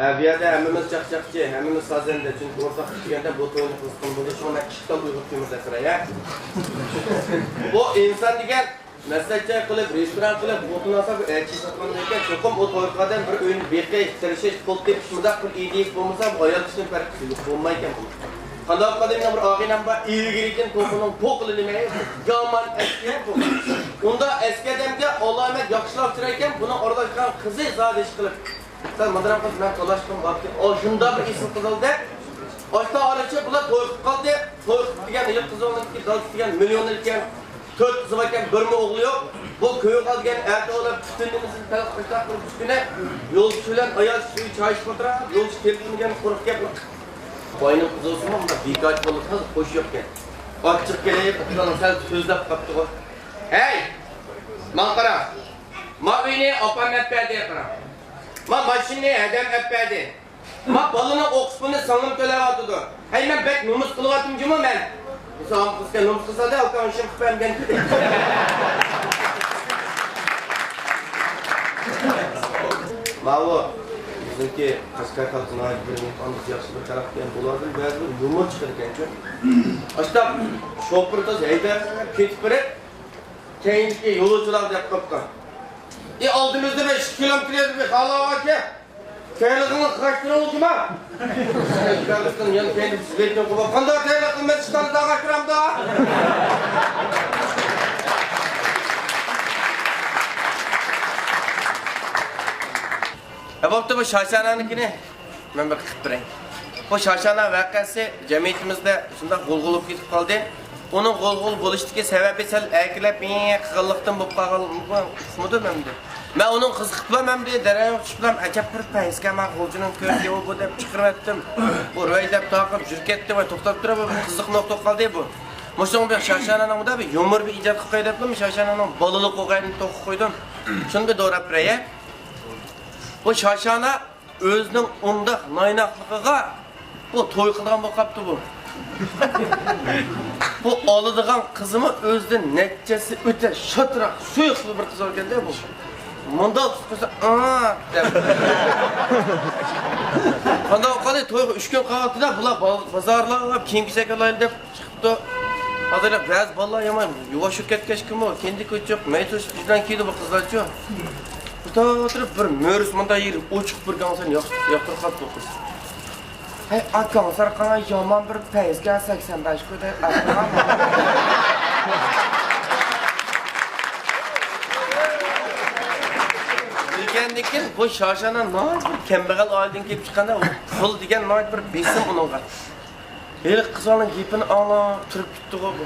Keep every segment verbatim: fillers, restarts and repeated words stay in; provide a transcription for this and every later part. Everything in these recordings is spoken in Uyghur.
ھە، بۇ يەردە ھەممىمىز چاقچاقچى، ھەممىمىز سازەندە. چۈنكى ئورتاق كۈچ دېگەندە بۇ توينى قىزىقىم بولدى. شۇڭا مەن ئىككى تال ئۇيغۇر تۆمۈر دەپ بېرەي، ھە؟ بۇ ئىنسان دېگەن، مەسىلەن، چاي قىلىپ، رېستوران قىلىپ، ئوتۇن ئالسا، بۇ ئەلچى ساتقان ئىكەن. چوقۇم ئۇ توي قىلغان بىر ئۆينى بېقىش، تىرىشىش، پۇل تېپىش، مۇنداق بىر ئىدىيىسى بولمىسا، بۇ ئايال كىشىنىڭ پەرقى يوق، بولمايكەن بۇ. قانداق قىلدى، مېنىڭ بىر ئاغىنەم بار، ئىلگىرىكىن توخۇنىڭ پوقىلى نېمە؟ يامان ئەسكى بۇ. ئۇنداق ئەسكى ئادەمگە ئالامەت ياخشىلار ئۇچرايكەن، بۇنىڭ ئارىلاشقان قىزى زادى ئىشقىلىپ. سەن مۇنداق قىلسا، مەن تالاشقىم باركەن. ئاشۇنداق بىر ئېسىل قىز ئالدى. ئاشتا ئارىچە بۇلار توي قىلىپ قالدى. توي قىلىپ دېگەن يىگىت قىزىڭنىڭكى دادىسى دېگەن مىليونېر ئىكەن. تۆت قىزى باركەن، بىرمۇ ئوغلى يوق. بۇ كۆيۈپ قالدى دېگەن ئەتە ئۇلار پۈتۈن نېمىسىنى تەلەپ قىلىشتاق قىلىپ ئۈستىنى. يولدىشى بىلەن ئايال كىشى ئۆيگە چاي ئىچىپ ئولتۇرا. يولدىشى تېلېفون دېگەن قۇرۇق گەپ. باينىڭ قىزى بولسىمۇ مۇنداق بىكارچى بولىدىغان خوش يوقكەن. ئاچچىق كېلىپ، ئۇكىلارنىڭ سەل سۆزلەپ قاپتىغۇ. ھەي! ماڭا قارا. ما ئۆينى ئاپام ئەپ بەردى، قارا. ما ماشىنىنى ھەدەم ئەپ بەردى. ما بالىنىڭ ئوقۇش پۇلىنى سىڭلىم تۆلەۋاتىدۇ. ھەي، مەن بەك نومۇس قىلىۋاتىمجۇمۇ مەن؟ ساڭا قىلسا نومۇس قىلسا-دە، ئاكاڭ ئىشىم قىلىپ بەرمىگەن. ماۋۇ بىزنىڭكى قەشقەر خەلقى ناھايىتى بىر مېھرىبان، ياخشى بىر خەلق ئىكەن. بۇلاردىن بەزى بىر يۇمۇر چىقىدىكەنچۇ. ئاشتاق شوپۇر تاز ھەيدەپ كېتىپ بېرىپ، كەينىدىكى يولۇچىلارغا دەپ قوپقان. ئى، ئالدىمىزدا بىر ئىككى كىلومېتىر يەردە بىر خالا باركەن. تەييارلىقىڭلار قىلىپ تۇرۇڭ جۇما. يەنە كەينىدىن سىز ئېيتىڭ قوبا. قانداق تەييارلىق قىلماي چىققاندا داغاچ تۇرامدا؟ ھە، بوپتۇ، بۇ شاشانانىڭكىنى مەن بىر قىلىپ بېرەي. بۇ شاشانا ۋەقەسى جەمئىيىتىمىزدە شۇنداق غۇلغۇلا بولۇپ كېتىپ قالدى. ئۇنىڭ غۇلغۇلا بولۇشتىكى سەۋەبى سەل ئەركىلەپ، ئېيىق قىلغانلىقتىن بولۇپ قالغانمىدۇ مەندە. مەن ئۇنىڭ قىزىقىپلا مەندە دەرەخكە چۈشۈپلا ئەجەب بىر پەيزكەن، ماڭا غۇلجىنىڭ كۆركى ئۇ بۇ دەپ چىقىرىۋەتتىم. بۇ رۆي دەپ تاقىپ يۈرۈپ كەتتى ۋە توختاپ تۇرۇپ، بىر قىزىق نۇقتا قالدى بۇ. مۇشۇنىڭ بىر شاشانانىڭ بۇندا بىر يۇمۇر بىر ئىجاد قىلىپ قوياي دەپلا شاشانانىڭ بالىلىق ئوغاينى توقۇپ قويدۇم. شۇنى بىر دوراپ بېرەي. بۇ شاشانا ئۆزىنىڭ ئۇنداق نايناقلىقىغا بۇ توي قىلىدىغان بولۇپ قاپتۇ بۇ. بۇ ئالىدىغان قىزىمۇ ئۆزىدىن نەچچە ھەسسە ئۆتە شاتراق، سۇيۇقلا بىر قىز ئىكەندە بۇ. مۇنداق تۇتۇپ قويسا، «ئا» دەپ. قانداق قىلدى؟ تويغا ئۈچ كۈن قالغاندا بۇلار با-، بازارلارغا كىيىم-كېچەك ئالايلى دەپ چىقىپتۇ. ھازىر بەزى بالىلار يامان يۇۋاشىپ كەتكەچكىمۇ، كەندى كۆچۈك، مەيتۇش بىلەن كىيىدۇ بۇ قىزلارچۇ. ئولتۇرۇپ بىر مۈرىسى مۇنداق يېرى ئوچۇق بىر گاڭسەن ياق-، ياقتۇرۇپ قاپتۇ قىز. ھەي، ئاكاڭ سەرقاڭ يامان بىر پەيزكەن، سەكسەن بەش كۆدەك ئاتىغان. بىلگەندىكىن بۇ شاشانا ناھايىتى بىر كەمبەغەل ئائىلىدىن كېلىپ چىققاندا، پۇل دېگەن ناھايىتى بىر بېسىم ئۇنىڭغا. ھېلىقى قىزلارنىڭ گېپىنى ئاڭلاپ تۇرۇپ كېتىپتىغۇ بۇ.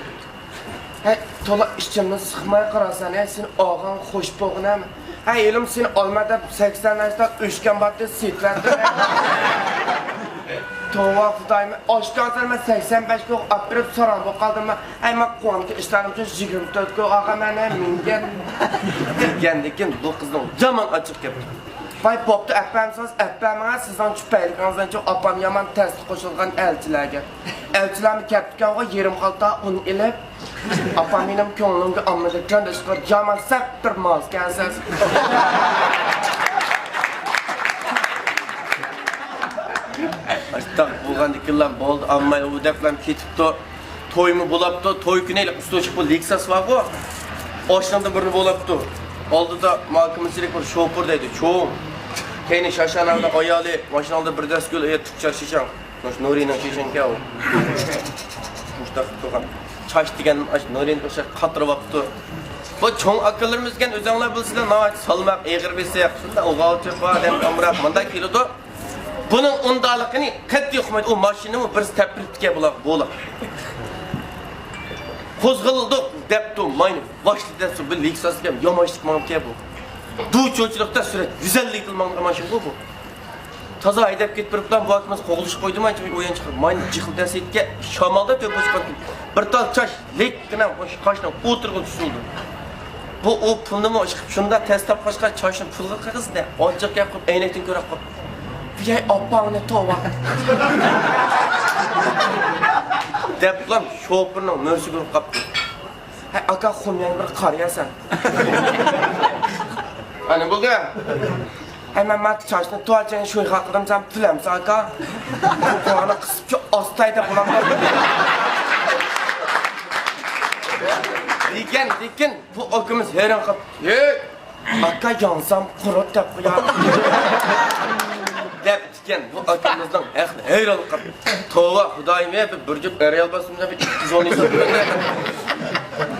ھەي، تولا ئىچىمنى سىقماي قاراسەن، ھەي، سېنى ئالغان خوش بولغىنەم. ھەي، ھېلىمۇ سېنى ئالما دەپ سەكسەن ئاشتا ئۆچكەم باتتى، سېتىۋەتتىم. توۋا خۇدايىم، ئاشكانسىرا مەن سەكسەن بەش كوغا ئاپىرىپ ساراڭ بولۇپ قالدىم. ھەي، مەن قۇۋانچلىق ئىشلارنىڭ ئۈچۈن يىگىرمە تۆت كوغا ئالغان مەن، ھەي، مىنگەن. دېگەندىكىن بۇ قىزنىڭ يامان ئاچچىقى كەپتۇ. ۋاي، بوپتۇ، ئەپەمسىز، ئەپەمەڭ، سىزنىڭ چۈپەيلىكىڭىزدىن چۈ ئاپام يامان تەستە قوشۇلغان ئەلچىلەرگە. ئەلچىلەرمۇ كەپتىكەنغۇ، يېرىم قالتا ئۇن ئېلىپ. ئاپام مېنىڭ كۆڭلۈمگە ئالمىدى، قېرىنداشلار، يامان سەت بىر مازكەنسىز. ئاشتاق بولغاندىكىنلا بولدى، ئالماي ئۇ دەپلا كېتىپتۇ. تويمۇ بولاپتۇ، توي كۈنى ئۇستىچىق بۇ لېكساس بارغۇ، ئاشۇنىڭدىن بىرنى بولاپتۇ. ئالدىدا ماكىمىچىلىك بىر شوپۇر دەيدۇ، چوڭ. كەينى شاشانانىڭ ئايالى، ماشىنا ئالدىدا بىر دەستە گۈل، ئەي، تۈك چاچ شېشەڭ. مۇشۇ نۇرىنىڭ شېشەڭكەن ئۇ. مۇشۇنداق قىلغان. چاچ دېگەن ئاشۇ نۇرىنىڭ ئوخشاش قاترىۋاپتۇ. بۇ چوڭ ئاكىلىرىمىزكەن، ئۆزۈڭلار بىلىسىلەر، ناھايىتى سالماق، ئېغىر بېسىق، شۇنداق ئوغالچى بار، ئادەم ئامراق، مۇنداق كېلىدۇ. بۇنىڭ ئۇنداقلىقىنى قەتئىي ئۇقمايدۇ. ئۇ ماشىنىمۇ بىرسى تەپرىتكە بۇلار، بولا. قوزغىلدۇق دەپتۇ، ماينى باشلىدى دەپتۇ، بىر لېكساس دېگەن ياماشلىق ماڭىدىكەن بۇ. دۇچوچىلىقتا سۈرئەت يۈز ئەللىك ماڭىدىغان ماشىنىغۇ بۇ. تازا ھەيدەپ كېتىپ بېرىپلا، بۇ ئاكىمىز قوغلىشىپ قويدىمۇ، ئانچە ئويۇن چىقىرىپ، ماينى جىقىلداپ سېيىتكە، شامالدا تۆپە چىقىپ، بىر تال چاچ لىككىنە قاشنىڭ ئوتتۇرىغا تۇتۇلدى. بۇ ئۇ پۇلنىمۇ ئىشقىپ شۇنداق تەس تاپقاچقا، چاچنى پۇلغا قىلغىزدى، ئاچچىق گەپ قىلىپ، ئەينەكتىن كۆرۈپ قاپتۇ. ۋىيەي ئاپاڭنى توۋا. دەپلا شوپۇرنىڭ مۈرىسىگە ئۇرۇپ قاپتۇ. ھەي، ئاكا، خۇميەڭگە بىر قارىياسەن. ئەنە بولدى. ھەي، مەن، مەن چاچنى تۇۋالچىنى شۇيغا قىلدىم، سەن پۈلەمسەن ئاكا؟ بۇ قۇلاقنى قىسىپ شۇ ئاستايدا بۇلام. دېگەن، لېكىن بۇ ئاكىمىز ھەيران قاپتۇ. ھەي، ئاكا، يانسام قۇرۇت دەپ قويار. دەپتىكەن، بۇ ئاكىمىزنىڭ ھەقنى ھەيران قاپتۇ. توۋا، خۇدايىم، بىر، بىر جۈپ ئەريال باسمىدا بىر ئىككى يۈز ئون يۈز.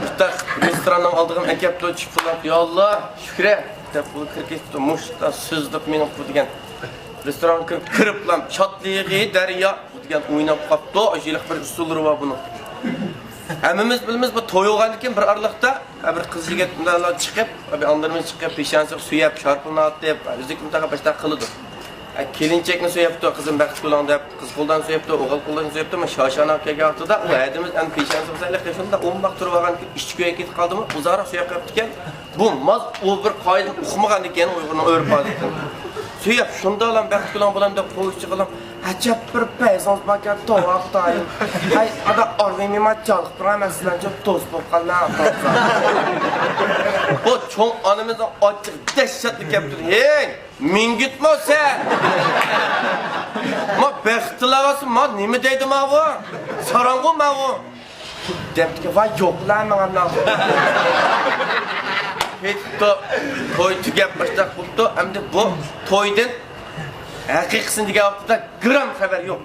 بىتاق رېستوراننىڭ ئالدىغا ئەكەپتۇ، چىپ بۇلاپ، يا ئاللا، شۈكرى. دەپ بۇ كىرىپ كېتىپتۇ، مۇشتا سىزىپ مېڭىپ بۇ دېگەن. رېستورانغا كىرىپ، كىرىپلا شادلىقى دەريا بۇ دېگەن ئويناپ قاپتۇ. ئاشۇ بىر ئۇسۇللىرى بار بۇنىڭ. ھەممىمىز بىلىمىز، بۇ توي بولغاندىن كېيىن بىر ئارىلىقتا، ھە، بىر قىز يىگىت مۇنداقلا چىقىپ، بىر ئاندىرىمىز چىقىپ، پېشانىسىغا سۆيۈپ، شارپىنى ئاتىپ، ئۆزلۈك مۇنداق باشتا قىلىدۇ. ھە، كېلىنچەكنى سۆيۈپتۇ، قىزىم بەخت گۈلۈڭ دەپ، قىز قولىدىن سۆيۈپتۇ، ئوغۇل قولىدىن سۆيۈپتۇ، مانا شاشانا كەلگەن ۋاقتىدا ئۇ ھەدىمىز ئەمدى پېشانىسىغا سەل شۇنداق ئوماق تۇرۇپ ئالغان، ئىچى كۆيۈپ كېتىپ قالدىمۇ، ئۇزاقراق سۆيۈپ قېلىپتىكەن. بۇ ماس ئۇ بىر قائىدىنى ئۇقمىغاندىكىن ئۇيغۇرنىڭ ئۆرپ ئادىتىنى. سۆيۈپ، شۇنداقلا بەخت گۈلۈڭ بولام دەپ قويۇشچىغىلام. ئەجەب بىر پەيزىڭىز باركەن، توۋا خۇدايىم. ھەي، ئادا ئارمىيىمەن جانلىق بىر ئەمەس، سىلەرچە دوست بولۇپ قاللا. بۇ چوڭ ئانىمىزنىڭ ئاچچىقى دەھشەتلىك كەپتۇ. ھەي، مىڭگۈتمۇ سەن؟ ما بەختىلا بارسا، ما نېمە دەيدۇ ماۋۇ؟ ساراڭغۇ ماۋۇ؟ دەپتىكەن، ۋاي يوقلا ماڭا. كېتىپتۇ. توي تۈگەپ باشلاق بوپتۇ. ئەمدى بۇ تويدىن ھەقىقىسىنى دېگەن ۋاقتىدا گرام خەۋەر يوق.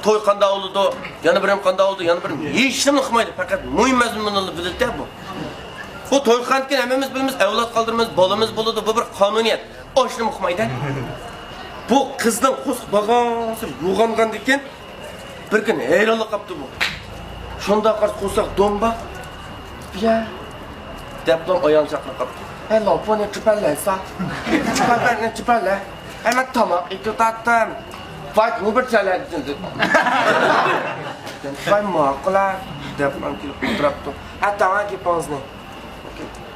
توي قانداق بولىدۇ، يەنە بىرىم قانداق بولىدۇ، يەنە بىرىم ھېچنېمە ئۇقمايدۇ. پەقەت مۇھىم مەزمۇننى بىلىدۇ بۇ. بۇ توي قىلغاندىن كېيىن ھەممىمىز بىلىمىز، ئەۋلاد قالدۇرىمىز، بالىمىز بولىدۇ. بۇ بىر قانۇنىيەت. ئاشۇنى ئۇقمايدۇ. بۇ قىزنىڭ قورسىقى بارغانسېرى يوغانغاندىن كېيىن بىر كۈنى ھەيرانلا قاپتۇ بۇ. شۇنداق قارىسا قورساق دومبا. بىيە. دەپلا ئايالىنى چاقىرىپ قاپتۇ. ھەي، لاپۇنى چىپەللەيسا. چىپەللەنى چىپەللە. ھەي، مەن تاماق ئېتىۋاتاتتىم. ۋاي، بۇ بىر چەلەر دېدى. ۋاي، ماقۇل ھە. دەپ كېلىپ ئولتۇراپتۇ. ھە، تاڭا گېپىڭىزنى.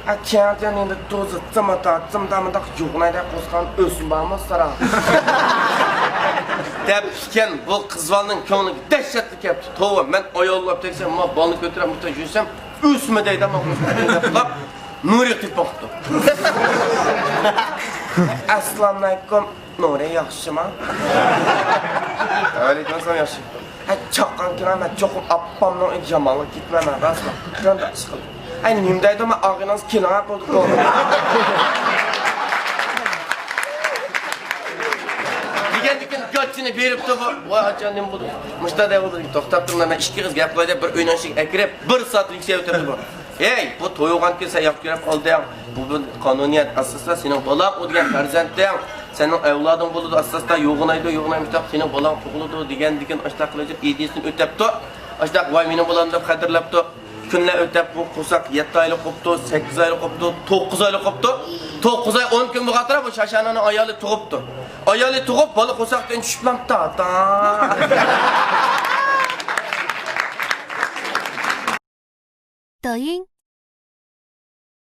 ئە، كەڭتەن ئەمدى توزا، چىمىتا، چىمىتا مۇنداق يوغىنايدە قوزغىغان ئۆسۈم بارمۇ ساراڭ؟ دەپتىكەن، بۇ قىز بالىنىڭ كۆڭلىگە دەھشەتلىك كەپتۇ. توۋا، مەن ئاياللاپ تەگسەم، ما بالىنى كۆتۈرۈپ مۇنداق يۈرسەم، ئۆسمە دەيدۇ، ما قوزغىغان دەپ قاپ، نۇرى تېپىپتۇ. ئەسسالامۇئەلەيكۇم. نۇرى ياخشىما؟ ۋەئەلەيكۇم ئەسسالام، ياخشى. ھە، چاققان كېلىڭ، مەن چوقۇم ئاپامنىڭ ئۆيىگە يامانلىق كېتىمەن، مەن راستلا. شۇنداق ئىش قىل. ھەي، نېمە دەيدۇ، مەن ئاغىنىڭىز كېلىڭ، ھە، بولدى، بولدى. دېگەندىكىن گاچىنى بېرىپتۇ بۇ. ۋاي، ئاچا، نېمە بولدى؟ مۇشتا دەپ بولدى، توختاپ تۇرۇڭلار، مەن ئىككى قىز گەپ قىلاي دەپ بىر ئۆينىڭ ئىچىگە ئەكىرىپ، بىر سائەت يۈكسەپ ئۆتۈپتۇ بۇ. ھەي، بۇ تويغانكى سەن ياخشى كۆرۈپ قالدىڭ. بۇ بىر قانۇنىيەت ئاساسىدا سېنىڭ بالاڭ، ئۇ دېگەن پەرزەنتىڭ. سېنىڭ ئەۋلادىڭ بولىدۇ، ئاساستا يوغىنايدۇ، يوغىنايمۇ شۇنداق سېنىڭ بالاڭ تۇغۇلىدۇ دېگەندىكىن ئاشتاق قىلىپ ئىدىيىسىنى ئۆتەپتۇ. ئاشتاق، ۋاي مېنىڭ بالام دەپ قەدىرلەپتۇ. كۈنلەر ئۆتەپ بۇ قورساق يەتتە ئايلىق قوپتۇ، سەككىز ئايلىق قوپتۇ، توققۇز ئايلىق قوپتۇ. توققۇز ئاي ئون كۈن بولغانتىرا بۇ شاشانىنىڭ ئايالى تۇغۇپتۇ. ئايالى تۇغۇپ، بالا قورساقتىن چۈشۈپلا تاتا. دايىڭ